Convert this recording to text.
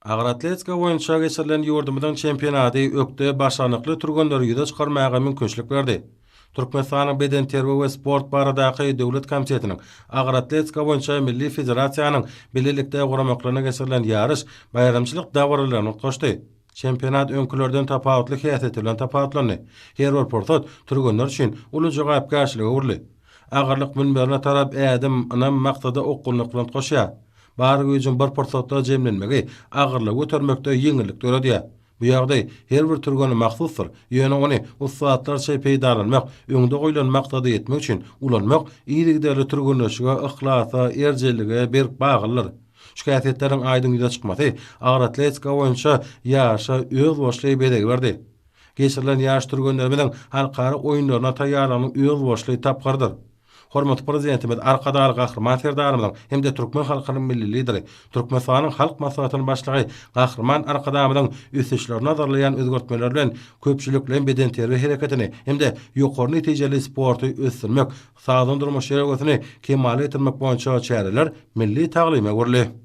Agyr atletika boýunça geçirilen ýurdumyzyň çempionady ökde, başarnykly türgenleri ýüze çykarmaga mümkinçilik berdi. Türkmenistanyň Bedenterbiýe we sport baradaky döwlet komitetiniň, Agyr atletika boýunça milli federasiýanyň bilelikde guramaklarynda geçirilen ýaryş baýramçylyk dabaralaryna utgaşdy. Çempionat öňkülerden tapawutly häsiýeti bilen tapawutlandy. Her bir pursat türgenler üçin uly jogapkärçilige öwrüldi. Agyrlyk münberine tarap ädim ynam maksada okgunlyk bilen utgaşýar. Bar güýjüň bir pursatda jemlenmegi agyrlygy götermekde ýeňillik döredýär. Bu ýagdaý her bir türgene mahsusdyr, ýöne ony ussatlarça peýdalanmak, öňde goýlan maksada ýetmek üçin ulanmak yzygiderli türgenleşige, yhlasa, erjellige berk baglydyr. Şu häsiýetleriň aýdyň ýüze çykmasy agyr atletika boýunça ýaryşa özboluşly bezeg berdi. Geçirilen ýaş türgenlerimiziň halkara oýunlaryna taýýarlygynyň özboluşly tapgyrydyr. Hormatly Prezidentimiz Arkadagly Gahryman Serdarymyzyň hem-de türkmen halkynyň Milli Lideri, Türkmenistanyň Halk Maslahatynyň Başlygy Gahryman Arkadagymyzyň ösüşleri nazarlaýan özgertmeleri bilen köpçülikleýin bedenterbiýe hereketini hem-de ýokary netijeli sporty ösdürmek, sagdyn durmuş ýörelgesini kemala getirmek boýunça çäreler milli taglyma öwrüldi.